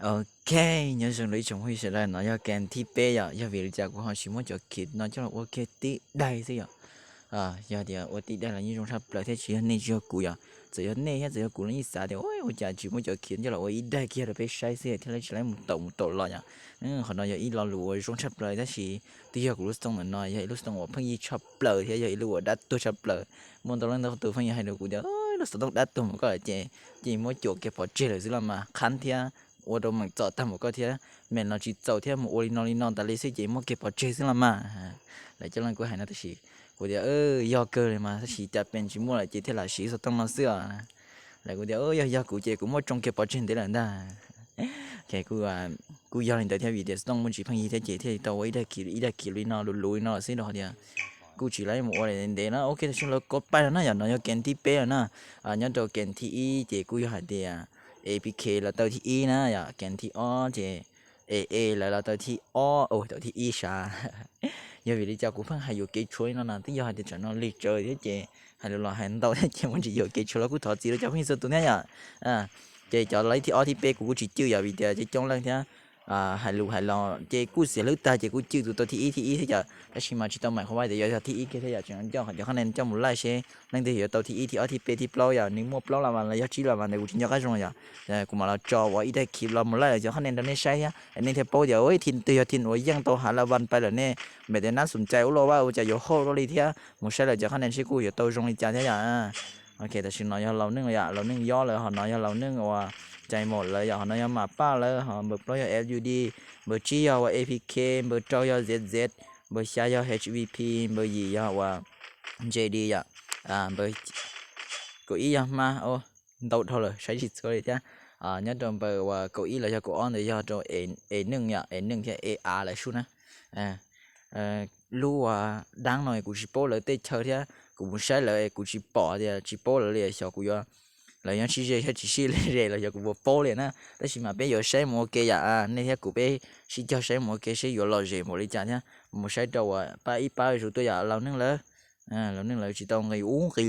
Ok, nhớ dừng lại trong huy sẽ đây nó do kèm thi pê à, do vì lý do của họ chỉ muốn cho kịp nó cho là ok tí đây thế à. À, do thì ok tí đây là như trong sắp lời thế chỉ nên cho cũ à. Giờ do nên hết giờ do cũ nó như xã thì ôi ôi chả chỉ muốn cho kịp cho là ôi ít đây kia là phải sai thế thì lấy chỉ lấy một tổ một tổ lo nhỉ. Ừ, họ nói do ít lo lũ ôi trong sắp lời thế chỉ thì do cũ lúc xong rồi nói do ít lúc xong ôi phong y sắp lời thế do ít lúc đã tôi sắp lời. Muốn tao lên tao tụi phong y hay được cũ giờ ôi lúc xong đã tôi một cái là chè chỉ muốn chuột kia bỏ chê lời xíu là mà khán thế. ອວດໂດມມັນເຈາະຕາມບໍ່ກໍເທື່ອ ແມ່ນລາວຊິເຈົ້າເທື່ອມາອວດລີນອນລີນອນຕາລີຊິເຈມົກເກັບເອົາເຈຊິລະມາ ແລ້ວເຈົ້ານັ້ນກູໃຫ້ນະຕາຊິ ກູດຽວ ເອີ ຢອກເກີເລີຍມາ ຕາຊິຈະເປັນຊິມົວລະເຈເທື່ອລາຊິສະຕ້ອງນອນເສືອ ແລ້ວກູດຽວ ເອີ ຢອກຢອກກູເຈ ກູມົວຈົງເກັບເອົາເຈເດລະນະ ແຄ່ກູວ່າ ກູຢອກລິນເຕີເທື່ອວີເດສຕ້ອງມຸນຊິພັງຮີເທື່ອເຈເທື່ອໂຕອີດາຄິວ ອີດາຄິວລີນອນລຸລຸຍນອນຊິດອກດຽວ ກູຊິໄລ່ມາອວດເດລະນະ ໂອເຄ ຕາຊິລາກົດໄປລະນະ ຢາກນອນຢາກແກນທີ່ເປ້ລະນະ ອາ ຍອດໂຕແກນທີ່ອີເຈ ກູຢອກໃຫ້ເດ ເອພີເຄ ລະເຕົ້າທີ່ອີນະ ຢາກແກນທີ່ອໍເຈ ເອເອ ລະລະເຕົ້າທີ່ອໍ ໂອ້ ເຕົ້າທີ່ອີຊາ ຢາກວິລິຈາກູເພິ່ງໃຫ້ຢູ່ເກຊົວເນາະນະ ຕິຢາກໃຫ້ເດຈານອນລີເຈີເຈ ໃຫ້ລະລອໃຫ້ເຕົ້າເຈ ມັນຈະຢູ່ເກຊົວລະກູຖອດຈີລະຈາກເພິ່ງສ່ວນຕົວເນຍ ອາ ເຈຈອນໄລ່ທີ່ອໍທີ່ເປ້ ກູ ກູຊິຈື່ຢາກວິເດເຈຈົ່ງແລງເທຍ ອາ ໃຫ້ລູກໃຫ້ລອ ເຈ ກູເສຍເລືອດຕາຍ ເຈ ກູຈື່ຕົວທີ່ອີ ທີ່ອີເທຍ ແຕ່ຊິມາຈິຕ້ອງໝາຍຄວາມວ່າ ເດຍອດທີ່ອີເທຍ ຈະ ຈະ ຈະຄະແນນເຈົ້າໝູ່ຫຼາຍເຊ ນັງເດຍໂຕທີ່ອີ ທີ່ອໍ ທີ່ເປ້ ທີ່ເປ້າ ຢາ ໜຶ່ງໝົດເປ້າລະວັນ ລະຢອດຈີລະວັນ ເດ ກູຈະຍອກກະຊົງຢາ ເອີ ກູມາລະຈອບວ່າອີໄດ້ຄລິບລະໝູ່ຫຼາຍ ຈະຄະແນນດາເນໃຊ້ ອັນນີ້ເທໂປ້ ດຽວ ໂອ້ຍ ທິນເຕີຍ ທິນ ໂອ້ຍ ຍັງໂຕຫາລະວັນໄປລະເນ ແບບເດນັ້ນສົນໃຈ ໂອ້ ລະວ່າ ໂອ້ ຈະຢູ່ໂຮດໂລລີເທຍ ໝູ່ໃຊ້ລະຈະຄະແນນຊິກູ ຢູ່ໂຕຊົງລີຈາເທຍ ອາ ໂອເຄ ແຕ່ຊິນອນຢາລາວໜຶ່ງລະ ລາວໜຶ່ງຍໍເລີຍ ເຮົານອນຢາລາວໜຶ່ງວ່າ ໃຈໝົດເລີຍ ເຮົານອນຢາໝາປ່າເລີຍ ເຮົາເບີໂປລຢາ ເອັຟຢູດີ ເບີຈີ ຢາວ່າ ເອພີເຄ ເບີເຈົ້າ ຢາ ເຊັດເຊັດ ເບີຊາ ຢາ ເອັດວີພີ ເບີຢີ ຢາວ່າ ເຈດີ ຢາ ອາ ເບີ ເກົ້າອີ ຢາ ມາ ໂອ ໂດດເທົ່າເລີຍ ໃຊ້ຊິຊ່ວຍເທຍ ອາ ຍາດອມເບີວ່າ ເກົ້າອີ ລະ ຢາ ໂກອອນ ຢາ ໂຕ ເອ ເອໜຶ່ງ ຢາ ເອໜຶ່ງ ເທຍ ເອອາ ລະຊຸນະ ອາ ເອີ ຮູ້ວ່າດັງໜ້ອຍ ກູຊິໂປ້ເລີຍເຕະເຊີເທຍ ກູບໍ່ໃຊ້ເລີຍ ກູຊິປໍເທຍ ຊິໂປ້ເລີຍ ຊອກກູຢາ ລະຍັງຊິເຈ ຊິຊິເລ ລະຢາ ກູບໍ່ໂປ້ເລີຍນະ ແຕ່ຊິມາເປ້ຢາໃຊ້ໝູ່ເກຍ ອາ ໃນເທຍ ກູເປ້ຊິເຈົ້າໃຊ້ໝູ່ເກ ຊິຢູ່ລໍເຈໝູ່ລິຈາເທຍ ໝູ່ໃຊ້ໂຕວ່າ ປາອີປາຊູຕົວຢາ ລາວໜຶ່ງເລີຍ ອາ ລາວໜຶ່ງລາວຊິຕ້ອງເລີຍ ໂອ້ ເລີຍ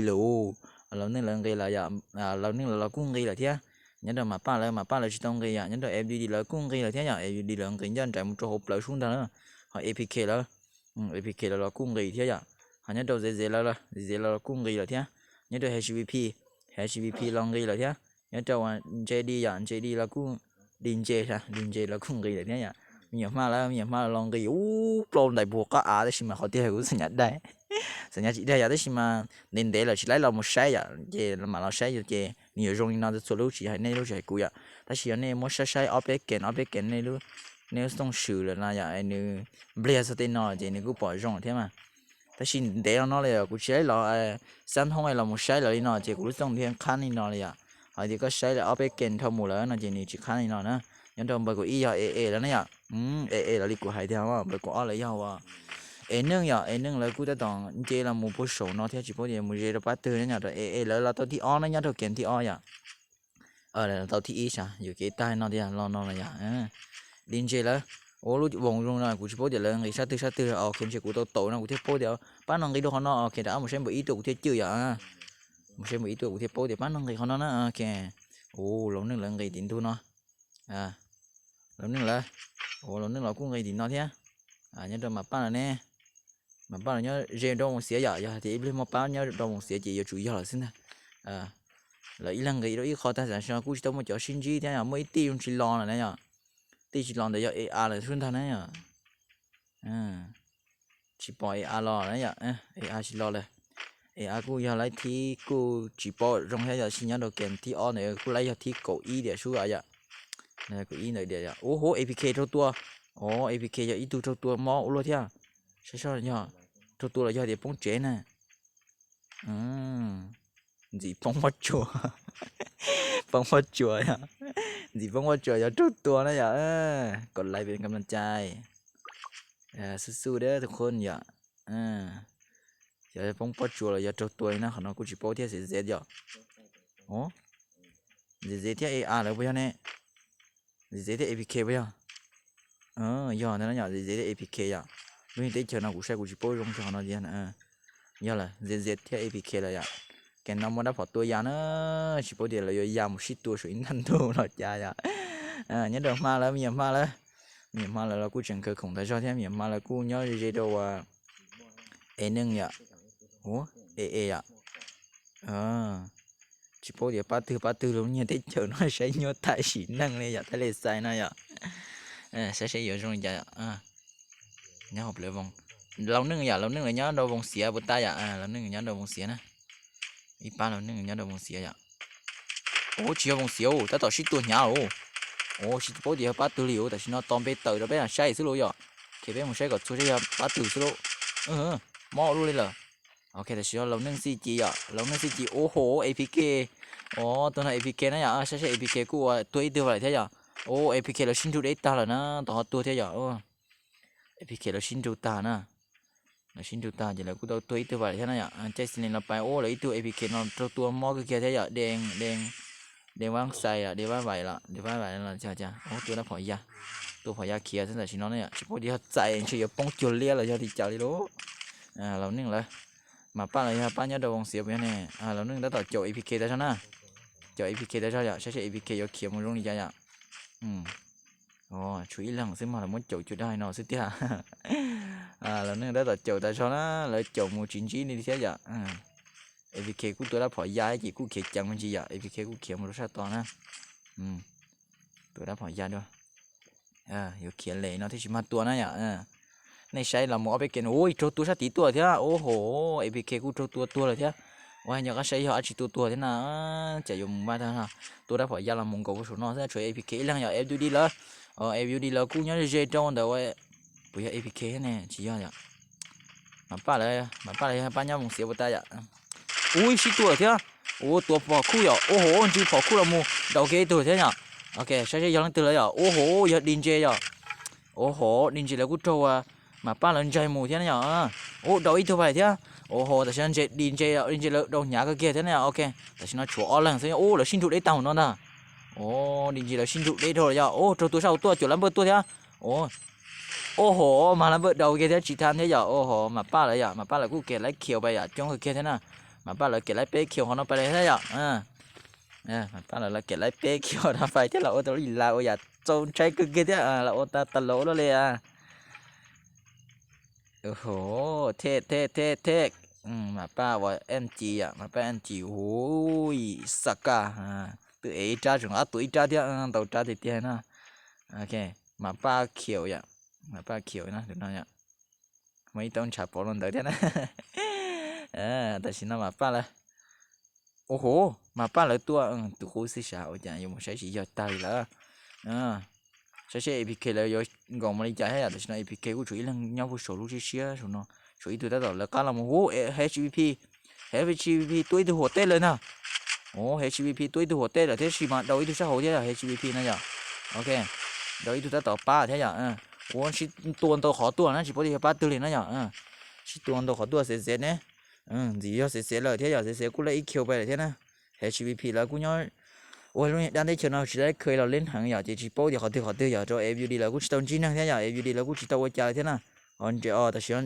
ລາວໜຶ່ງລາວເລີຍ ອາ ລາວໜຶ່ງລາວ ລາວກຸ້ງເລີຍເທຍ ຍາດອມໝາປ່າເລີຍ ໝາປ່າລາວຊິຕ້ອງເລີຍ ຍາດອມເອັຟຢູດີລາວກຸ້ງເລີຍເທຍ ຍາ ເອັຟຢູດີລາວກຸ້ງເລີຍ ຍານໃຈໝູ່ໂຕໂຮເປາຊຸນດາເລີຍ ເຮົາເອພີເຄລາວ ອືມ ເອພີເຄລາວ ລາວກຸ້ງເລີຍເທຍ ຍາ ຫາຍາດອມເຊັດເຊັດລາວລະ ເຊັດເຊັດລາວ ລາວກຸ້ງເລີຍເທຍ ຍາດອມເອັອັຊວີພີ ເອັຊວີພີລາວກຸ້ງເລີຍເທຍ ຍາດອມວ່າເຈດີ ຍາ ເຈດີລາວກຸ້ງ ດີເຈຊະ ດີເຈລາວກຸ້ງເລີຍເທຍ ຍາ ມີຫຍັງມາລະ ມີຫຍັງມາລາວກຸ້ງເລີຍ ໂອ້ ໂປລໄດ້ບວກກະອາ ແຕ່ຊິມາເຂົາເຕະໃຫ້ກູສັນຍາໄດ້ ສັນຍາຊິໄດ້ ຢາກແຕ່ຊິມາເນັ້ນເດລະ ຊິໄລ່ລາວມາໃຊ້ ຢາ ເຈ ລາວມາລາວໃຊ້ຢູ່ເຈ ນີ້ຢູ່ໂຮງນີ້ນອນແຕ່ສ່ວນລູກຊິໃຫ້ແນ່ ລູກຊິໃຫ້ກູຢາ ແຕ່ຊິເອົາແນ່ມາໃຊ້ ໃຊ້ອອບເບກເກັນ ອອບເບກເກັນແນ່ລູກ ແນ່ສົ່ງຊື່ລະນະ ຢາ ໄອ້ໜຶ່ງ ເບລຍສະເຕນອນ ເຈ ນີ້ກູປອຍໂຮງເທຍມາ ແຕ່ຊິເດລະເນາະ ແລ້ວກູຊິໃຫ້ລາວ ເອີ ສາມຫ້ອງໃຫ້ລາວມາໃຊ້ລະນີ້ເນາະ ເຈ ກູຮູ້ຕ້ອງທຽງຄັນນີ້ເນາະ ລະຢາ ເຮົາເດກະໃຊ້ລະເອົາໄປເກັນເທົ່າໝູ່ລະເນາະ ເຈ ນີ້ຊິຄັນນີ້ເນາະນະ ຍາດອມເບີກູອີ ຢາ ເອເອລະນະ ຢາ ອືມ ເອເອລະ ລີກູໃຫ້ເດວ ເບີກູອອນລະ ຢາວ່າ ເອໜຶ່ງ ຢາ ເອໜຶ່ງລະ ກູຕະຕອງເຈລະໝູ່ໂພໂຊເນາະ ເທຍຊິໂພເດໝູ່ເຈລະປາເຕີນະ ຍາ ເອເອລະ ລະເຕົ້າທີ່ອໍນະ ຍາ ໂຕແກນທີ່ອໍ ຢາ ເອີ ລະເຕົ້າທີ່ອີຊະ ຢູ່ເກຕາຍເນາະ ດຽວ ລອນອນລະ ຢາ ເອີ ດິນເຈລະ ໂອ້ ລູກວົງລົງນະ ກູຊິໂພດຽວລະ ງີຊາຕື້ຊາຕື້ ເອົາເຂັມເຊກູໂຕໂຕນະ ກູເທໂພດຽວ ປານອງກີໂດຂອງນອກ ໂອເຄ ດາ ໝູ່ເຊນບໍ່ອີໂຕ ກູເທຈື່ ຢາ ໝູ່ເຊນບໍ່ອີໂຕ ກູເທໂພດຽວ ປານອງກີຂອງນອກນະ ໂອເຄ ໂອ້ ລອງໜຶ່ງລະ ງີດິນທູເນາະ ອາ ລອງໜຶ່ງລະ ໂອ້ ລອງໜຶ່ງລະ ກູງີດິນເນາະ ເທຍ ອາ ຍາດອມໝາປ່າລະແນ່ ມາປ້າເນາະ ເຈໂດງເສຍຢາ ຢາທີ່ອີບລິມມາປ້າເນາະ ໂດງເສຍເຈ ຢາຈູຢາລະຊິນະ ເອີ ລະອີຫຼັງກະອີໂດອີຂໍຕາສາຊອ ກູຊິໂຕໂມຈໍຊິນຈີ ເທຍ ຍາ ໂມອີຕີ ຍາ ຕີຊິລອນເດຍ ເອອາ ລະຊຸນທານະ ຍາ ເອີ ຊິປໍເອອາລອນະ ຍາ ເອີ ເອອາຊິລອນເລີຍ ເອອາ ກູຢາໄລ່ທີ່ ກູຊິປໍລົງເທຍ ຍາຊິຍາໂດແກນທີ່ອອນເດຍ ກູໄລ່ຍາທີ່ເກົ້າອີເດຍ ຊູອາ ຍາ ເກົ້າອີເດຍ ໂອ້ໂຫ ເອພີເຄ ທຸກຕົວ ໂອ້ ເອພີເຄ ຍາອີຕູທຸກຕົວ ມໍໂອໂລເທຍ ໃຊ່ຊອນຍອດ ທຸກຕົວລະຍອດເດປົງເຈນະ ອືມ ຈີປົງວ່າຈົວ ປົງວ່າຈົວຍອດ ຈີປົງວ່າຈົວຍອດທຸກຕົວນະຍອດ ເອີ ກົດໄລເປັນກຳລັງໃຈ ເອີ ສູ້ໆເດີທຸກຄົນຍອດ ເອີ ຢາປົງວ່າຈົວລະຍອດທຸກຕົວນະ ຂະນ້ອຍກູຊິໂປເທຍເສດເສດຍອດ ໂອ້ ເສດເສດເທຍເອອາລະບໍ່ຍອດແນ່ ເສດເສດເທຍເອພີເຄບໍ່ຍອດ ເອີ ຍອດນັ້ນນະຍອດ ເສດເສດເທຍເອພີເຄຍອດ ເອີ ເຕະເຈີນະ ກູໃຊ້ກູຊິໂປລົງຈອນອດຍານ ເອີ ຍອດລະ ເຊັດເຊັດເທຍເອພີເຄລະຍະ ແກນນຳບໍ່ໄດ້ພໍຕົວຍານ ຊິໂປເດລະຍາມຊິຕົວສວຍນັ້ນໂຕເນາະ ຈາຍາ Ơ, nhớ đầu hma lắm, nhiều hma lắm. Nhiều hma là, là cũng chẳng cờ khủng ta cho thêm nhiều hma là cũng nhớ dễ đâu à. Ê nưng nhở. Ủa, ê ê à. Ơ. Chỉ bố địa bát tư, bát tư luôn nha, tết chở nó sẽ nhớ tại sĩ năng này nhở, tại lệ sai nó nhở. Ơ, sẽ sẽ dựa trong nhở. Ơ. Nhớ hộp lưới vòng. Lâu nưng nhở, lâu nưng là nhớ đâu vòng xía bố ta nhở. Ơ, lâu nưng nhớ đâu vòng xía nè. Ít bát lâu nưng nhớ đâu vòng xía nhở. Ủa, chỉ vòng xía ủa, ta tỏ shit tua nhá ủa. Ủa, shit bố địa bát tư liu, tại sao nó tóm bê tờ đó bé là sai xứ lô nhở. Kể bé một sai có thua sai bát tư xứ lô. Ơ, mò luôn đi lờ. Ok, ta chỉ lo lâu nưng xì chỉ à, lâu nưng xì chỉ, ô hô, ê pê ca. Ồ, tôi nói ê pê ca nè, à, sao sao ê pê ca của tôi ít tiêu vậy thế à? Ồ, ê pê ca là xin thu đế ta là nó, tao họ tua thế à? Ồ. Ê pê ca là xin thu ta nè. Là xin thu ta, chỉ là cũng tao tôi ít tiêu vậy thế này à? À, chạy xin là phải, ồ, là ít tiêu ê pê ca nó trâu tua mò cái kia thế à? Đen, đen, đen vắng sai à, đen vắng vậy là, đen vắng vậy là, chà, chà. Ồ, tôi đã khỏi ya. Tôi khỏi ya kia thế là xin nó nè. Chỉ có đi hot chạy, chỉ có bóng chuột lia là do đi chào đi lố. À, lâu nưng là. Mà bác là do bác nhớ đầu vòng xía vậy nè. À, lâu nưng đã tỏ chỗ ê pê ca ta cho nè. Chỗ ê pê ca ta cho nhở, sao sao ê pê ca có kia một rung đi chà nhở. Ừ. Ồ, chú ý lăng xứ mà là muốn chậu chú đai nó xứ tia. À, lâu nưng đã tỏ chậu ta cho nè, là chậu một chín chín đi thế nhở. Ừ. Ê pê ca cũng tôi đã phỏ ya, chỉ cũng kia chẳng mình gì nhở. Ê pê ca cũng kia một lô sát to nè. Ừ. Tôi đã phỏ ya đó. Ơ, ຢູ່ເຂດເລີຍເນາະ ທີ່ຊິມາຕົວະນະ ເອີ ໃນໄຊລາວໝູເອົາໄປເກັນ ໂອ້ຍ ໂຕຕົວຊາຕິຕົວເທື່ອ ໂອ້ໂຫ ເອພີເຄ ກູໂຕຕົວຕົວເລີຍເທື່ອ ວ່າຫຍັງກໍໃຊ້ຢູ່ອາຊິຕົວຕົວເທື່ອນະ ຈະຢູ່ໝູບ້ານເທື່ອນະ ຕົວໄດ້ພໍຢາລາວໝູກໍບໍ່ສົນເນາະ ຊ່ວຍເອພີເຄອີ່ຫຍັງ ເອັຟຢູດີເລີຍ ເອີ ເອັຟຢູດີເລີຍ ກູຍັງຈະເຈໂຕນແຕ່ວ່າ ບໍ່ຢາກເອພີເຄແນ່ ຊິຍອດ ມາປາເລີຍ ມາປາເລີຍ ປາຍາມງເສຍບໍ່ຕາຍ ໂອ້ຍ ຊິຕົວເທື່ອ ໂອ້ ຕົວພໍຄູ່ ໂອ້ໂຫ ຈື່ພໍຄູ່ລາວໝູ ດາວເກຕົວເທື່ອ ໂອເຄ ໃຊ້ຍາລະຕື່ນເລີຍ ໂອ້ໂຫ ຍາດິນເຈ ໂອ້ໂຫ ດິນເຈລະກູໂຕ ມາປາເລີຍໃຈໝູເທື່ອ ໂອ້ ດາວອີໂຕໄປເທື່ອ ໂອ້ໂຫ ແຕ່ຊັ້ນເຈ ດິນເຈ ດິນເຈລະດາວຫຍ້າກະເກເທື່ອ ໂອເຄ ແຕ່ຊັ້ນຊົວອອນແລງ ໂອ້ ລະຊິນທຸເດຕາວນອນ ໂອ້ ດິນເຈລະຊິນທຸເດໂຕ ໂອ້ ໂຕຕົວຊາວຕົວ ໂຈລຳເບີຕົວເທື່ອ ໂອ້ ໂອ້ໂຫ ມາລະເບີດດອກເກເທື່ອ ຈີທານເທື່ອ ໂອ້ໂຫ ມາປາເລີຍ ມາປາເລີຍ ກູເກດໄລ່ຂຽວໄປ ຈົ່ງເກດເທື່ອນະ ມາປາເລີຍ ເກດໄລ່ເປ້ຂຽວຂອງເຮົາໄປເລີຍເນາະ ເອີ ມາປາເລີຍ ເກດໄລ່ເປ້ຂຽວນຳໄປເທື່ອລະ ໂອ້ ຕະລີລາ ໂອ້ ຢາກຈົ່ງໃຊ້ກູເກດເທື່ອ ລະ ໂອ້ ຕາຕະໂຫຼເລີຍ ໂອ້ໂຫ ເທດ ເທດ ເທດ ເທດ ອືມ ມາປາວ່າເອັມຈີ ມາປາເອັມຈີ ໂອ້ຍ ສາກາ ໂຕເອຕາ ຈົງອາໂຕອີຕາເທື່ອ ໂຕຕາເຕຍນະ ໂອເຄ ມາປາຂຽວ ມາປາຂຽວນະ ເດີນນະ ໄມ່ຕ້ອງສາປອນເດີນນະ ເອີ ແຕ່ຊິນະ ມາປາລະ ໂອ້ໂຫ ມາປາລະຕົວ ເອີ ຕູຄູຊິຊາ ໂອຈາ ຢູ່ໝົດໃຊ້ຊິຍອດຕາຍລະ ເອີ ໃຊ້ເຊເອພີເຄລະ ກອງມາລິຈາໃຫ້ ແຕ່ຊິນະ ເອພີເຄ ກູໂຊອີ່ເລື່ອງຍາວຜູ້ໂຊລູກເຊຍໂຊເນາະ ໂຊອີ່ຕູຕາຕໍ່ລະກາລະໂມໂຫ ເອ ເອຊພີພີ ເອຊພີພີ ຕົວອີ່ຕູຫົວເຕະເລີຍນະ ໂອ້ ເອຊພີພີ ຕົວອີ່ຕູຫົວເຕະເລີຍ ເທຊິມາ ດາວອີ່ຕູຊາໂຫເທຍ ເອຊພີພີນະຢາ ໂອເຄ ດາວອີ່ຕູຕາຕໍ່ປາເທຍ ເອີ ໂອ້ ຊິຕົວໂຕຂໍຕົວນະ ຊິບໍ່ໄດ້ປາຕື່ນເລີຍນະຢາ ເອີ ຊິຕົວໂຕຂໍຕົວເສດເສດເນ ເອີ ຊິຢອດເສດເສດເລີຍເທຍ ເສດເສດ ກູລະອີເຄວໄປເລີຍເທຍນະ ເອຊພີພີ ລະກູຍອດ ໂອ້ຍ ລຸງດານໄດ້ເຊີນເອົາຊິໄດ້ເຄີຍລາວເຫຼັ້ນຫັງຢາ ເຈຈິໂປ້ ດຽວເຂົາຖືເຂົາຕື່ຢາ ໂຕເອຟຢູດີ ລະກູຊິຕ້ອງຈີນາງເທຍ ເອຟຢູດີ ລະກູຊິຕ້ອງໂອຈາເທຍນະ ອອນເຈ ອໍ ຕາຊິອອນ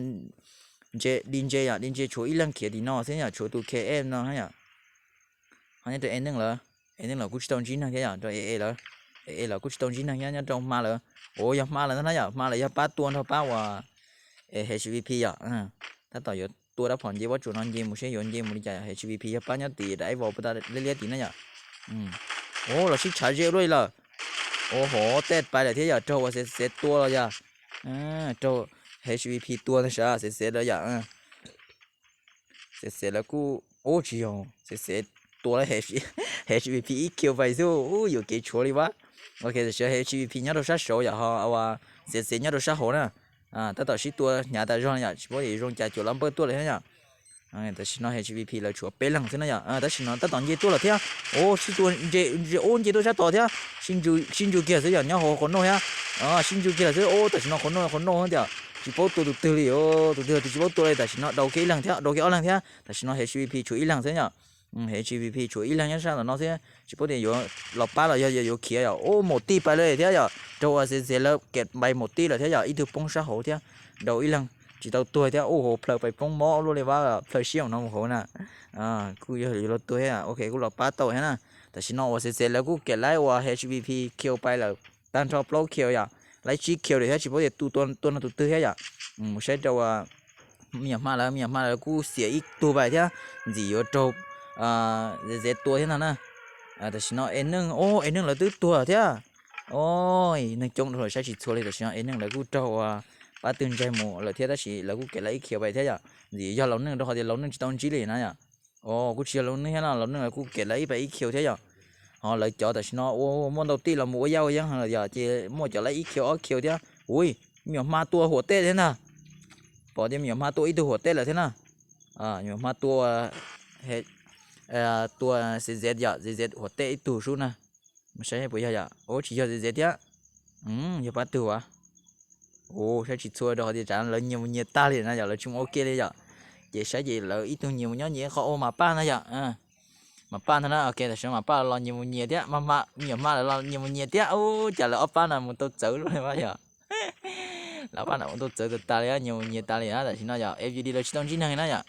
ເຈ ດິນເຈຍ ດິນເຈໂຊອີ່ຫຼັງເຄດີເນາະ ເຊຍໂຊຕູເຄເອມເນາະ ຮະຍາ ຮະຍາ ໂຕເອໜຶ່ງເລີຍ ເອໜຶ່ງເລີຍ ກູຊິຕ້ອງຈີນາງເທຍ ໂຕເອເອເລີຍ ເອເອເລີຍ ກູຊິຕ້ອງຈີນາງ ຍາ ຍາ ຕ້ອງມາເລີຍ ໂອ້ ຍາມາເລີຍນະ ຍາ ມາເລີຍ ຍາປາຕົວເນາະ ປາວ່າ ເອ ເອຊພີພີ ອ່ະ ອາ ຖ້າຕໍ່ຢູ່ຕົວລະພອນເຢວ່າຈູນອນເຢໝູເຊໂຍນເຢໝູລິຈາຍ ເອຊພີພີ ຍາປາຍາຕີ ໄດ້ວໍປະຕາເລຍຕີນະຍາ ອືມ ໂອ້ ລາຊິຊາເຈດ້ວຍລະ ໂອ້ໂຫ ແຕດໄປລະເທຍາ ໂຕວ່າເສດເສດຕົວລະຍາ ເອີ ໂຕ ເອຊພີພີ ຕົວນະຊາ ເສດເສດລະຍາ ເອີ ເສດເສດລະກູ ໂອ້ ຈິໂຍ ເສດເສດຕົວລະ ເອຊພີພີ ອີເຄວໄປຊູ ໂອ້ ຢູ່ເກໂຊລີວະ ໂອເຄ ເສດເສດ ເອຊພີພີ ຍາໂຕຊາໂຊ ຢາເຮົາເອົາວ່າ ເສດເສດ ຍາໂຕຊາໂຫນະ ອ່າ ແຕ່ຕໍ່ຊິຕົວຫຍ້າຕາຈອນຍາ ຊິບໍ່ໄດ້ລົງຈາກໂຈລຳເບີຕົວເລີຍຍາ ອ່າ ແຕ່ຊິນອນເອຊພີພີ ລະຊົວເປຫຼັງຊະນະຍາ ອ່າ ແຕ່ຊິນອນ ແຕ່ຕອນເຢຕົວລະເທຍ ໂອ້ ຊິຕົວເຢ ໂອ້ ເຢຕົວຊາຕໍ່ເທຍ ຊິນຈູ ຊິນຈູເກຍຊະຍາ ຍາໂຫໂຄໂນເທຍ ອ່າ ຊິນຈູເກຍຊະ ໂອ້ ແຕ່ຊິນອນໂຄໂນ ໂຄໂນເທຍ ຊິໂປ້ຕົວຕຸດຕື່ລີ ໂອ້ ຕຸດຕື່ ຊິໂປ້ຕົວເລີຍ ແຕ່ຊິນອນ ດອກເກອີ່ຫຼັງເທຍ ດອກເກອີ່ຫຼັງເທຍ ແຕ່ຊິນອນເອຊພີພີ ຊົວອີ່ຫຼັງຊະຍາ ອືມ ເອຊພີພີ ຊົວອີ່ຫຼັງຍາຊາເນາະເທຍ ຊິໂປ້ເດໂຍ ລາວປາລາວໂຍ ໂຍເຄຍ ໂອ້ ໂມຕີໄປເລີຍເທຍ ໂຕອາເຊເຊ ລະເກັບໃບໂມຕີລະເທຍ ອີ່ຖືປົງຊາໂຫເທຍ ດອກອີ່ຫຼັງ ຈິເຕົາຕົວເທຍ ໂອ້ໂຫ ເພີໄປປົງໝໍໂລເລວ່າ ເພີຊຽວເນາະ ໂອ້ໂຫນະ ອ່າ ກູຢູ່ລົດຕົວເທຍ ໂອເຄ ກູລາວປາໂຕເທຍນະ ແຕ່ຊິນອນອາເຊເຊ ລະກູເກັບໄລ່ອາເອຊພີພີ ຄຽວໄປລະ tag nrho plaub khiu yom, laib tsib khiu lawm thiab, tsis paub tias tua, tua no tus twg thiab yom. Mus saib rau, a, me nyuam hmaj lawv, me nyuam hmaj lawv kuj xiam ib tug pais thiab, ntxim yuav raug, a, Zez Zez tua thiab no na. Tam sim no A Neej, o, A Neej lawv twb tuag thiab. O, neeg coob dhau lawm saib tsis txhua li. Tam sim no A Neej lawv kuj raug, a, pab tw ntsaig mus lawm thiab, tab sis lawv kuj kem laib ib khiu pais thiab yom. Ntxim yog Laus Neej rau qhov tias Laus Neej tsis tau ntsib li na yom. O, kuj tsis yog Laus Neej thiab no, Laus Neej lawv kuj kem laib ib pais ib khiu thiab yom. Ho lawv cov tam sim no, o, muaj ntau tij los mus ua yaj ua yeeb heev lawm yom, ces muaj cov laib ib khiu ob khiu thiab. Ui, me nyuam hmaj tua huam tej thiab ntag. Pom tias me nyuam hmaj tua ib tug huam tej lawm thiab na. Me nyuam hmaj tua, tua Zez Zez yom, Zez Zez huam tej ib tug sub na. Mus saib puas yog yom. O, tsis yog Zez Zez thiab. Yog pab twg a? O, saib tsis txhua rau qhov tias tsam lawv nyias mus nyias tag li na yom, lawv tsis mus ua ke li yom. Ces saib ces lawv ib tug nyias mus nyob nyias qhov, o, Mas Paj na yom. Mas Paj ntag na, ok, tam sim no Mas Paj los nyias mus nyias thiab, me nyuam hmaj lawv los nyias mus nyias thiab. O, cas lawv ob pab no mus tau txawv luaj li a yom. Lawv ob pab no mus tau txawv tas tas li, nyias mus nyias tas li na. Tam sim no yom, FUD lawv tsis tau ntsib neeg na yom.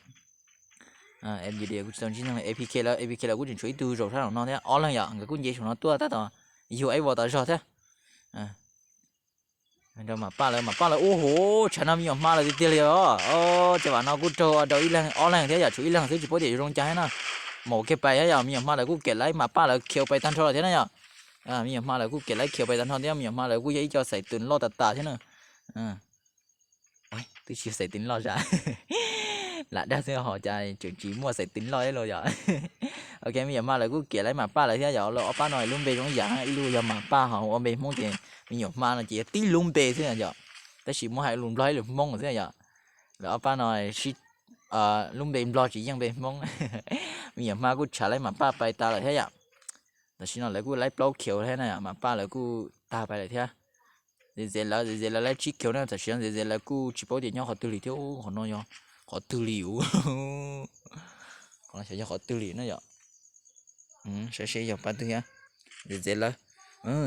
FUD kuj tsis tau ntsib neeg, APK lawv, APK lawv kuj tseem tshuav ib tug zaum sab nraum no thiab, ob leeg yom, nkawd kuj nce saum no tuaj tab tom yug ib vos tom zog thiab. Rau Mas Paj lawv, Mas Paj lawv, o ho, tshav no me nyuam hmaj lawv tiag tiag li os. Cov vam no kuj raug rau ib leeg ob leeg thiab yom, tshuav ib leeg xwb tsis paub tias yuav zoo cas thiab na. Maum khiu pais thiab yom, me nyuam hmaj lawv kuj kem laib Mas Paj lawv khiu pais tag nrho lawm thiab na yom. Me nyuam hmaj lawv kuj kem laib khiu pais tag nrho thiab, me nyuam hmaj lawv kuj yog ib co xaiv twm loj tas tas thiab na. Twb tsis xaiv twm loj zaj, lam dag xwb ho cas tseem tsis muaj xaiv twm loj los yom. Ok, me nyuam hmaj lawv kuj kem laib Mas Paj lawv thiab yom, lawv ob pab no lub npe zoo ib yam, ib lub yog Mas Paj ho ua npe Hmoob ces me nyuam hmaj no ces yog tib lub npe xwb yom. Tab sis muab hais lus Nplog ib lus Hmoob xwb yom. Lawv ob pab no sib, lub npe Nplog tsis yeej npe Hmoob. Me nyuam hmaj kuj tshav laib Mas Paj pais tas lawm thiab yom. Tam sim no lawv kuj laib plaub khiu thiab na yom, Mas Paj lawv kuj tag pais lawm thiab. Zez Zez lawv, Zez Zez lawv laib tsib khiu na, tam sim no Zez Zez lawv kuj tsis paub tias nyob qhov twg li thiab, qhov no yog qhov twg li, qhov no xyov yog qhov twg li na yom. Saib seb yog pab twg thiab. Zez Zez lawv,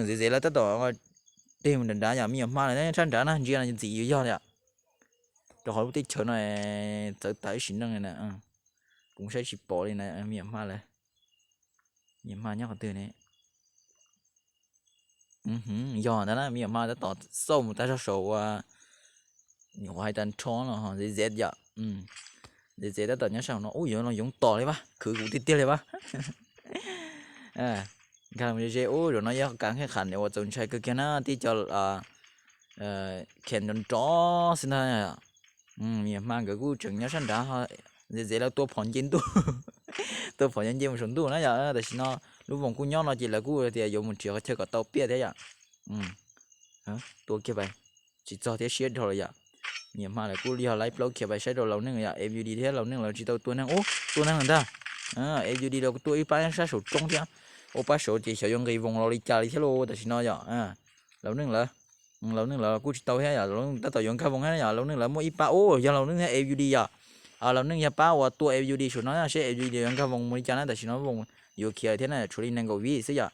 Zez Zez lawv tab tom teg mus nram nrad yom, me nyuam hmaj lawv nyob sab nrad na, ntsia no ntxim yuav yog li yom. Rau qhov lub teb chaws no txawv tas ib sim neej li na, kuv saib tsis pom li na, me nyuam hmaj lawv. Me nyuam hmaj nyob qhov twg ne? Yog ntag na, me nyuam hmaj tab tom xauj mus tag zog saum uas nyuam qhuav hais tag nrho no, Zez Zez yom. Zez Zez tab tom nyob sab no, ub, yuav los yoov tom li pab, khwv kuv tiag tiag li pab. Nkag los ze ze, ub, zaum no yog kab kheej khav uas txaus ntshai kawg kiag na, tib co khem nrov nrov xwb ntag. Me nyuam hmaj nkawd kuj tseem nyob sab nrad, Zez Zez lawv tua phom nce ntuj, tua phom nce nce mus saum ntuj na yom. Tam sim no lub voos kuj nyob no ces lawv kuj tias yuav mus nrhiav qhov chaw kom tau piaj thiab yom. Tua kiag pais, tsis txog thiab, siab dhau lawm yom. Me nyuam hmaj lawv kuj yog laib plaub khiav pais saib rau Laus Neej yom, FUD thiab Laus Neej lawv tsis tau tua neeg, ub, tua neeg lawm ntag. FUD lawv kuj tua ib pab sab saum roob thiab, ub, pab saud ces xyov yuav nqis voos los li cas li thiab lauj tam sim no yom. Laus Neej lawv, Laus Neej lawv kuj tsis tau thiab yom, Laus Neej tab tom yuav nkag voos thiab yom, Laus Neej lawv muaj ib pab, ub, yog Laus Neej thiab FUD yom. Laus Neej yog pab uas tua FUD saum no na, seb FUD yuav nkag voos mus li cas na, tam sim no voos yuav khiav thiab na, tshuav li nees nkaum vib xwb yom.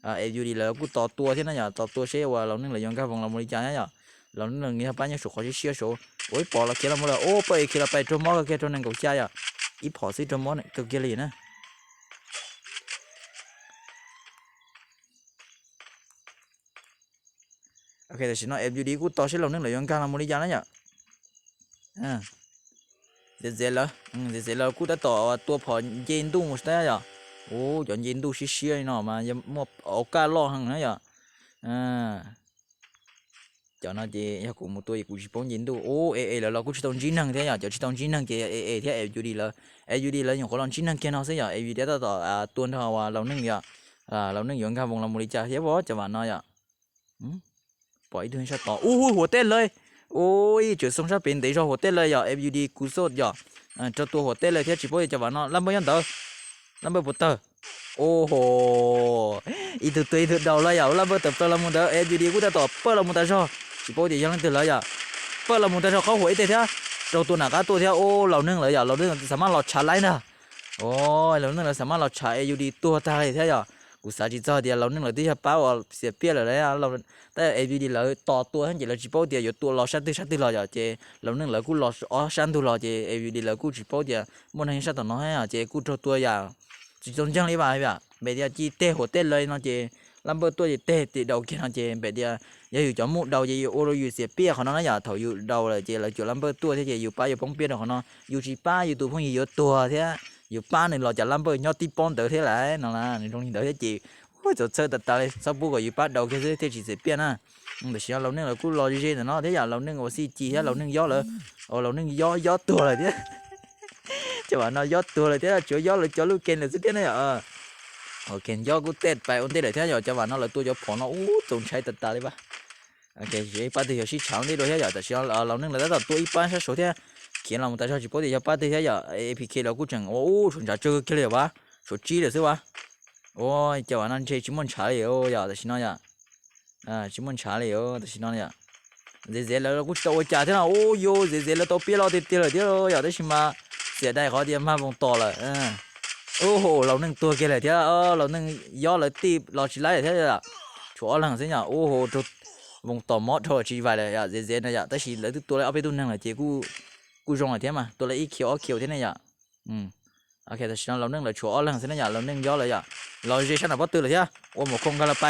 FUD lawv kuj tos tua thiab na yom, tos tua seb uas Laus Neej lawv yuav nkag voos los mus li cas na yom. Laus Neej lawv yog pab nyob saum qhov siab siab saud, ub, pom los khiav los mus lawm, ub, pab es khiav los pais raug mob kawg kiag, raug nees nkaum xya yom, ib phom xwb raug mob kawg kiag li na. Ok, tam sim no FUD kuj tos seb Laus Neej lawv yuav nkag los mus li cas na yom. Zez Zez lawv, Zez Zez lawv kuj tab tom tua phom nce ntuj mus thiab yom. Ub, cov nce ntuj siab siab li no mas yog muaj au kaj loj heev na yom. Cov no ces yog kuv mus tua ces kuv tsis paub nce ntuj. Ub, AA lawv los kuj tsis tau ntsib neeg thiab yom, cov tsis tau ntsib neeg ces AA thiab FUD lawv, FUD lawv nyuam qhuav los ntsib neeg kiag no xwb yom, FUD tab tom tua nrog uas Laus Neej yom. Laus Neej yuav nkag voos los mus li cas thiab cov vam no yom. Pom ib tug sab tod, ub, huam tej lawm. Ub, tseem xoo sab pem ntev zog huam tej lawm yom, FUD kuj xauj yom. Raug tua huam tej lawm thiab tsis paub cov vam no, laj npawj nyob ntawd, laj npawj puas tawg? Ub ho, ib tug tua ib tug daus lawm yom, laj npawj tawm plaws los mus ntawd, FUD kuj tab tom pawj los mus tas zog, tsis paub tias yog leej twg lawm yom. Pawj los mus tas zog qhov huam ib teg thiab, raug tua nram qab tuaj thiab, ub, Laus Neej lawv yom, Laus Neej xam maj los tshav laib ntag. Ub, Laus Neej lawv xam maj los tshav FUD tuag tag li thiab yom. Kuv xav tsis txog tias Laus Neej lawv twb yog pab uas xiam piaj lawm, tab FUD lawv tos tua ces lawv tsis paub tias yuav tua los sab twg sab twg los yom, ces Laus Neej lawv kuj los ob sab ntug los ces FUD lawv kuj tsis paub tias muaj neeg sab tom no thiab ces kuj raug tua yam tsis txaus ntseeg li vas. Npe tias ci teg huam tej lawm no ces ລຳເບີຕົວເຈເຕະຕິເດົາເກນເນາະ ເຈແບບດຽວ ຢ່າຢູ່ຈອມໝູ່ເດົາ ເຈຢູ່ໂອໂລຢູ່ເສຍປຽບເຂົາເນາະນະ ຢ່າເຖົ້າຢູ່ເດົາເລີຍ ເຈລາວຈົວລຳເບີຕົວເທຍ ເຈຢູ່ປ້າຢູ່ປົງປຽວເຂົາເນາະ ຢູ່ຊິປ້າຢູ່ຕູ່ພວກນີ້ຢູ່ຕົວເທຍ ຢູ່ປ້າໜຶ່ງລາວຈະລຳເບີຍອດຕິປ້ອນເດີເທຍຫຼາຍເນາະລະ ໃນໂຮງຮຽນເດີເທຍ ເຈ ໂອ້ຍ ໂຈເຊີດຕາຕາເລີຍ ຊາວປູກໍຢູ່ປ້າເດົາເກນເທຍ ເຈເສຍປຽບນະ ອືມ ແຕ່ຊິເນາະ ລາວໜຶ່ງລາວກູລອເຈເຈເນາະ ເທຍ ລາວໜຶ່ງໂອຊີຈີເທຍ ລາວໜຶ່ງຍໍ້ເລີຍ ໂອ້ ລາວໜຶ່ງຍໍ້ ຍໍ້ຕົວເລີຍເທຍ ເຈົ້າວ່າເນາະ ຍໍ້ຕົວເລີຍເທຍ ຈົວຍໍ້ເລີຍ ຈົວລູກເກນເລີຍສຸດເທຍນະ ເອີ ໂອເຄ ຍໍ້ກູເຕະໄປໂອເຕະເລີຍເທຍ ເຈົ້າວ່າເນາະ ລາວຕົວຈະຜອມເນາະ ໂອ້ ໂຈນໄຊຕາຕາເລີຍວ່າ ໂອເຄ ເອ ປ້າຕື້ເຮົາຊິເຊົານີ້ໂດຍເທຍ ເຈົ້າຊິເນາະ ລາວໜຶ່ງລາວຕາຕໍ່ຕົວອີກປ້າຊະໂຊເທຍ ເຂດລາວມັນຕາຊອກຊິໂປເຕຍ ເຈົ້າປ້າຕື້ເທຍ ເອ ເອພີເຄ ລາວກູຈັ່ງ ໂອ້ ໂອ້ ຊົນຈາເຈີເກເລຍວ່າ ໂຊຈີເລີຍຊື່ວ່າ ໂອ້ຍ ເຈົ້າວ່ານັ້ນເທຍ ຊິມ່ວນຊາເລີຍ ໂອ້ ເຈົ້າ ແຕ່ຊິເນາະ ເຈົ້າ ອ່າ ຊິມ່ວນຊາເລີຍ ໂອ້ ແຕ່ຊິເນາະ ເຈົ້າ ເຈເຈ ແລ້ວລາວກູຊິຕາໂອຈາເທຍເນາະ ໂອ້ໂຢ ເຈເຈ ແລ້ວໂຕເປຍລາວເຕະເຕຍເລີຍເທຍ ໂອ້ ເຈົ້າ ແຕ່ຊິມາ ເສຍດາຍເຂົາທີ່ມາວົງຕໍ່ເລີຍ ເອີ ໂອ້ໂຫ ລາວໜຶ່ງຕົວເກເລຍເທຍ ເອີ ລາວໜຶ່ງຍໍ້ເລີຍ ຕີບລາວຊິໄລ່ເທຍ ໂຊອໍຫຼັງຊິຍາ ໂອ້ໂຫ ວົງຕໍ່ໝົດໂທ ຊິໄວເລີຍ ເຈເຈນະ ເຈົ້າ ແຕ່ຊິເລີຍຕົວເລີຍ ເອົາໄປຕົວໜຶ່ງລະ ເຈ ກູ ກູຊົງລະເທຍມາ ຕົວລະອີຂຽວ ອໍຂຽວເທຍນະ ເຈົ້າ ອືມ ໂອເຄ ແຕ່ຊິເນາະ ລາວໜຶ່ງລະໂຊອໍຫຼັງຊິນະ ເຈົ້າ ລາວໜຶ່ງຍໍ້ເລີຍ ເຈົ້າ ລາວເຈຊັ້ນນະ ບໍ່ຕື່ນເລີຍເທຍ ໂອ້ ໝໍຄົງກັນລະໄປ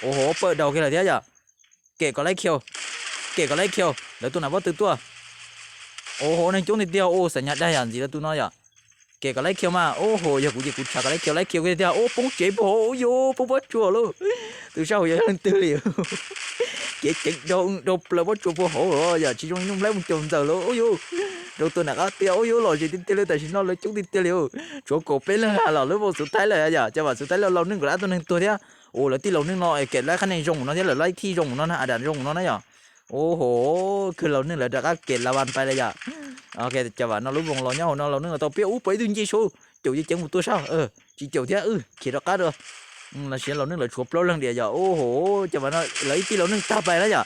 ໂອ້ໂຫ ເປີດເດົາເກເລຍເທຍ ເຈົ້າ ເກະກໍໄລ່ຂຽວ ເກະກໍໄລ່ຂຽວ ແລ້ວໂຕໜ້າບໍ່ຕື່ນຕົວ ໂອ້ໂຫ ໜຶ່ງຈຸ້ງນິດດຽວ ໂອ້ ສັນຍາໄດ້ຫຍັງຊິແລ້ວໂຕນ້ອຍ ເກະກໍໄລ່ຂຽວມາ ໂອ້ໂຫ ຢ່າກູເຈກູຊາກໍໄລ່ຂຽວ ໄລ່ຂຽວເກເລຍເທຍ ໂອ້ ປົງເຈໂພ ໂອ້ໂຢ ປຸບປະຈົວໂລ ຕື່ນເຊົ້າຢ່າຕື່ນເລີຍ ເກເຈັງໂດໂດເປລະບໍ່ຈົວໂພໂຫ ຢ່າຊິຈົ່ງນຸ່ມໄລ່ມຸງຈົງເຈົ້າໂລ ໂອ້ໂຢ ໂດໂຕໜ້າກໍເຕຍ ໂອ້ໂຢ ຫຼໍເຈຕິເຕເລີຍ ແຕ່ຊິນອນເລີຍຈຸກຕິເຕເລີຍ ໂຊໂກເປເລີຍ ຫຼໍເລີຍ ວົງສຸດທ້າຍເລີຍ ຢ່າ ຈັງຫວະສຸດທ້າຍແລ້ວ ລາວໜຶ່ງກໍໄດ້ຕົວໜຶ່ງຕົວເທຍ ໂອ້ ແລ້ວຕິລາວໜຶ່ງເນາະ ໄອ້ແກະໄລ່ຄັນໃນຊົງເນາະ ແລ້ວໄລ່ທີ່ຊົງເນາະ ອາດານຊົງເນາະນະ ໂອ້ໂຫ ຄືລາວໜຶ່ງແລ້ວດາກາເກດລາວານໄປແລ້ວຢາ ໂອເຄ ຈັງຫວະເນາະ ລຸວງລໍຍອວເນາະ ລາວໜຶ່ງລາວຕ້ອງປ່ຽນ ອູ້ ໄປດຶງຈີຊູ ໂຈຍເຈັງໝູ່ຕົວຊາ ເອີ ຈີໂຈຍເທຍ ເອີ ເຂດດອກກາດ ອື ລາວເຊຍ ລາວໜຶ່ງລາວຊົວເປົ່າເລື່ອງດຽວຢາ ໂອ້ໂຫ ຈັງຫວະເນາະ ລາວອີກຕີລາວໜຶ່ງຕາໄປແລ້ວຢາ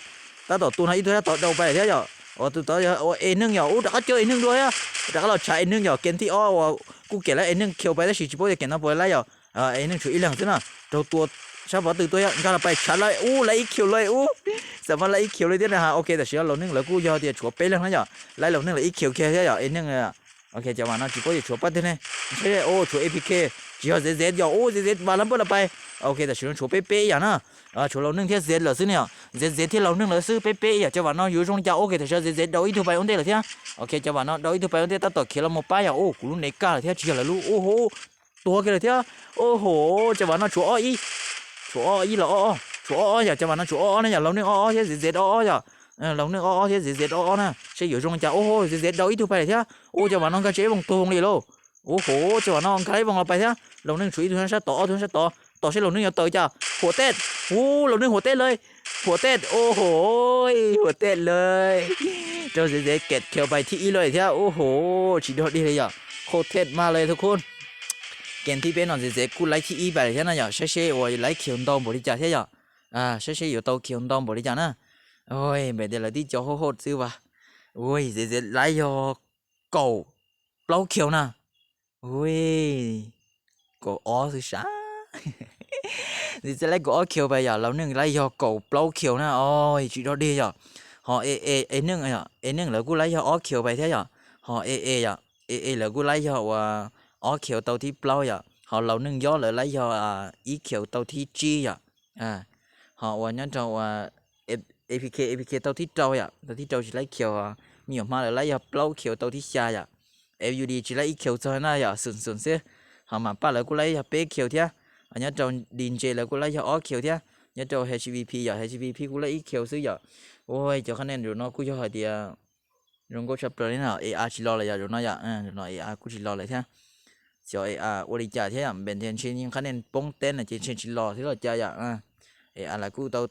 ຕາຕໍ່ຕູນະ ອີກຕົວຕາຕໍ່ເອົາໄປແລ້ວຢາ ອໍ ຕູຕໍ່ ເອີ ເອໜຶ່ງຢາ ໂອ້ ດາກາເຈີເອໜຶ່ງດ້ວຍຢາ ດາກາລາວຊາເອໜຶ່ງຢາ ເກມທີ່ອອກ ກູເກັບແລ້ວເອໜຶ່ງຂຽວໄປ ແຕ່ຊິຈິໂປ້ຈະເກັບນຳໂປໄລຢາ ເອີ ເອໜຶ່ງໂຊອີກແລ້ວຊັ້ນນະ ໂຕ ໂຕຊາບອດຕື່ນຕົວ ກາລະໄປຊາໄລ ໂອ້ ໄລອີກຂຽວເລີຍ ໂອ້ ສາມາດໄລອີກຂຽວເລີຍເດ້ນະຮະ ໂອເຄ ແຕ່ຊິລາວໜຶ່ງລາວກູຢາວເດ ໂຊເປ້ເລື່ອງນະຢາ ໄລລາວໜຶ່ງລາວອີກຂຽວແຄ່ຢາ ເອໜຶ່ງ ໂອເຄ ຈັງຫວະເນາະ ຈິໂປ້ຈະໂຊປາດຕື່ນເນ ໂອ້ ໂຊເອພີເຄ ຈິໂຍເຊເຊດຢາ ໂອ້ ເຊເຊດ ມາລຳເບີລະໄປ ໂອເຄ ແຕ່ຊິລາວໂຊເປ້ເປ້ຢານະ ໂຊລາວໜຶ່ງເທຍເຊເຊດລະຊື່ເນ ເຊເຊດເທຍລາວໜຶ່ງລະຊື່ ເປ້ເປ້ຢາ ຈັງຫວະເນາະ ຢູ່ຊົງຢາ ໂອເຄ ແຕ່ຊິລາວເຊເຊດ ດາວອີກທົ່ວໄປ ໂອເນເດລະເທຍ ໂອເຄ ຈັງຫວະເນາະ ດາວອີກທົ່ວໄປ ໂອເນເດ ຕາຕໍ່ເຂດລາວໝົດປາຢາ ໂອ້ ກູລຸເນກາລະເທຍ ຈິຢາລະລູ ໂອ້ໂຫ ຕົວເກັນເລີຍເທຍ ໂອ້ໂຫ ຈັງຫວະນັ້ນ ໂຊອໍອີ ໂຊອໍອີລະອໍ ໂຊອໍອີ ຈັງຫວະນັ້ນ ໂຊອໍອໍນະ ລາວໜຶ່ງອໍອໍເທຍ ເຊເຊດອໍອໍຢາ ເອີ ລາວໜຶ່ງອໍອໍເທຍ ເຊເຊດອໍອໍນະ ເຊຢູ່ຊົງຈາ ໂອ້ໂຫ ເຊເຊດ ດາວອີກທົ່ວໄປເທຍ ໂອ້ ຈັງຫວະນັ້ນ ກາເຊວົງໂຕວົງເລໂລ ໂອ້ໂຫ ຈັງຫວະນັ້ນ ກາໄລວົງລະໄປເທຍ ລາວໜຶ່ງໂຊອີກທົ່ວນັ້ນ ຊະຕໍ່ ໂອ້ ໂທນຊະຕໍ່ ຕໍ່ເຊລາວໜຶ່ງ ຢ່າເຕີຈາ ຫົວແຕກ ໂອ້ ລາວໜຶ່ງຫົວແຕກເລີຍ ຫົວແຕກ ໂອ້ໂຫ ຫົວແຕກເລີຍ ເຈົ້າເຊເຊດ ເກັບເຄວໄປທີ່ອີກເລີຍເທຍ ໂອ້ໂຫ ຊິໂດດດີເລີຍຢາ ໂຄດເທັດມາເລີຍທຸກຄົນ ເກມທີ່ເປັນອອນເຊເຊດ ກູໄລທີ່ອີກໄປເທຍນະຢາ ເຊເຊໂອ້ຍ ໄລຂຽວດອງບໍລິຈາກເທຍຢາ ອ່າ ເຊເຊຢູ່ໂຕຂຽວດອງບໍລິຈາກນະ ໂອ້ຍ ແບບເດລະຕິຈອກໂຫດໆຊື່ວ່າ ໂອ້ຍ ເຊເຊດ ໄລຢອກ ເກົາເປົ່າຂຽວນະ ໂອ້ຍ ກໍອໍຊື່ຊາ ຊິຈະໄລ່ກໍອໍຂຽວໄປຢາ ລາວໜຶ່ງໄລ່ຢອກກໍເປົ່າຂຽວນະ ໂອ້ຍ ຈິດອດດີຢາ ຫໍເອເອ ເອໜຶ່ງຢາ ເອໜຶ່ງ ແລ້ວກູໄລ່ຢອກອໍຂຽວໄປແທ້ຢາ ຫໍເອເອຢາ ເອເອ ແລ້ວກູໄລ່ຢອກວ່າອໍຂຽວເຕົ້າທີ່ເປົ່າຢາ ຫໍລາວໜຶ່ງຢອກ ແລ້ວໄລ່ຢອກ ອ່າ ອີຂຽວເຕົ້າທີ່ຈີຢາ ອ່າ ຫໍວ່າຍອດເຈົ້າວ່າ ເອ ເອພີເຄ ເອພີເຄ ເຕົ້າທີ່ເຕົ້າຢາ ເຕົ້າທີ່ເຕົ້າຊິໄລ່ຂຽວ ມີອອກມາ ແລ້ວໄລ່ຢອກເປົ່າຂຽວເຕົ້າທີ່ຊາຢາ ເອຢູດີ ຊິໄລ່ອີຂຽວເຈົ້ານະຢາ ສູນໆເຊ ຫາມາປາດແລ້ວກູໄລ່ຢອກເປ້ຂຽວເທຍ ອັນຍອດເຈົ້າດີນເຈ ແລ້ວກູໄລ່ຢອກອໍຂຽວເທຍ ຍອດເຈົ້າເອຊວີພີຢາ ເອຊວີພີ ກູໄລ່ອີຂຽວຊື່ຢາ ໂອ້ຍ ເຈົ້າຄະແນນຢູ່ເນາະ ກູຢອກໃຫ້ເດຍ ລົງໂກຊັບເປີນີ້ເນາະ ເອອາຊິລໍເລີຍຢາ ເນາະຢາ ເອີ ເນາະ ເອອາກູຊິລໍເລີຍແທ້ ສຽວເອອາ ໂອລິຈາແທ້ ເບນເທນຊິນຍິງຄະແນນປົງແຕນນະ ເຈນເຊນຊິລໍເທລອຈາຢາ ເອອາລະກູເຕົາ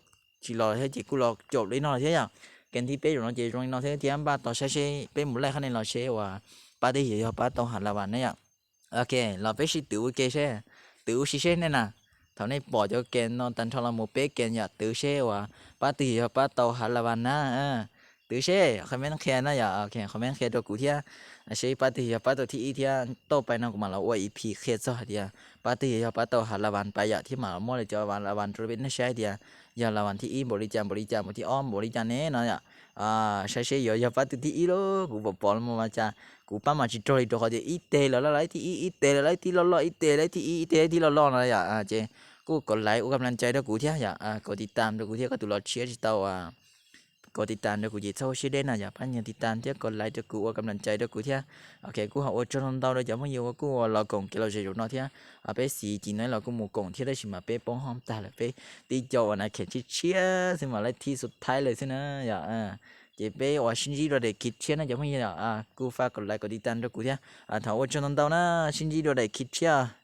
ຊິລໍແທ້ ເຈກູລໍຈົບເລີຍເນາະແທ້ຢາ ເກມທີ່ເປັນຢູ່ເນາະ ເຈລົງເນາະ ເທທີ່ອຳບາຕໍ່ໃຊ້ເຊ ເປັນໝູ່ແລກຄະແນນລໍເຊວ່າ ປາຕີເຮຍອປາໂຕຫາລາວັນນະຢາ ໂອເຄ ລາວເປັນຊິຕື້ເກເຊ ຕື້ຊິເຊແນ່ນະ ເທົ່າໃນປໍເຈົ້າແກນເນາະ ຕັນທໍລະໂມເປແກນຢາ ຕື້ເຊວ່າ ປາຕີເຮຍອປາໂຕຫາລາວັນນະ ເອີ ຕື້ເຊ ຄອມເມັນແຄນະຢາ ໂອເຄ ຄອມເມັນແຄໂຕກູເທຍ ເຊປາຕີເຮຍອປາໂຕທີ່ອີເທຍ ໂຕໄປເນາະ ກູມາລາວອວຍອີພີເຄຊອດເທຍ ປາຕີເຮຍອປາໂຕຫາລາວັນໄປຢາ ທີ່ມາລາວມໍເລຈອວານລາວັນໂຕເປັນນະແຊເທຍ ຢາລາວັນທີ່ອີບໍລິຈານ ບໍລິຈານ ບໍ່ທີ່ອ້ອມບໍລິຈານແນ່ເນາະຢາ ອ່າ ໃຊ້ເຊຢູ່ ຢ່າປາຕື່ນທີ່ອີໂລ ກູບໍ່ປອນມາຈາ ກູປາມາຈິໂຕລິໂຕເຂົາເດ ອີເຕລະລະໄລທີ່ອີ ອີເຕລະໄລທີ່ລໍລໍ ອີເຕໄລທີ່ອີ ອີເຕໄລທີ່ລໍລໍນະຢາ ອ່າ ເຈ ກດໄລກ໌ ກຳລັງໃຈດ້ວຍກູເທື່ອ ຢາກ ອາ ກົດຕິດຕາມດ້ວຍກູເທື່ອ ກະຕຸລອດເຊຍຊິເຕົາ ອາ ກົດຕິດຕາມດ້ວຍກູເຈໂຊເຊເດນນະ ຢາກປັນຍັງຕິດຕາມເທື່ອ ກົດໄລກ໌ດ້ວຍກູ ກຳລັງໃຈດ້ວຍກູເທື່ອ. ໂອເຄ ກູຂໍອົດຊົນທົນເຕົາເດີ ຈາກເມື່ອຢູ່ວ່າກູລໍກົງເກໂລເຊໂຈເນາະເທື່ອ ອາ ເປ້ສີຈີນນ້ອຍລໍກູໝູ່ກົງເທື່ອ ໄດ້ຊິມາເປ້ປ້ອງຫ້ອມຕາແລ້ວ ເປ້ຕີເຈົ້າອະນາເຂດເຊຍ ຊິມາໄລທີ່ສຸດທ້າຍເລີຍຊິນະ ຢາກ ອາ ເຈເປ້ວ່າຊິນຈີໂດເດຄິດເຊຍນະ ຈາກເມື່ອຢູ່ ອາ ກູຝາກກົດໄລກ໌ ກົດຕິດຕາມດ້ວຍກູເທື່ອ ອາ ຖ້າອົດຊົນທົນເຕົານະ ຊິນຈີໂດເດຄິດເຊຍ.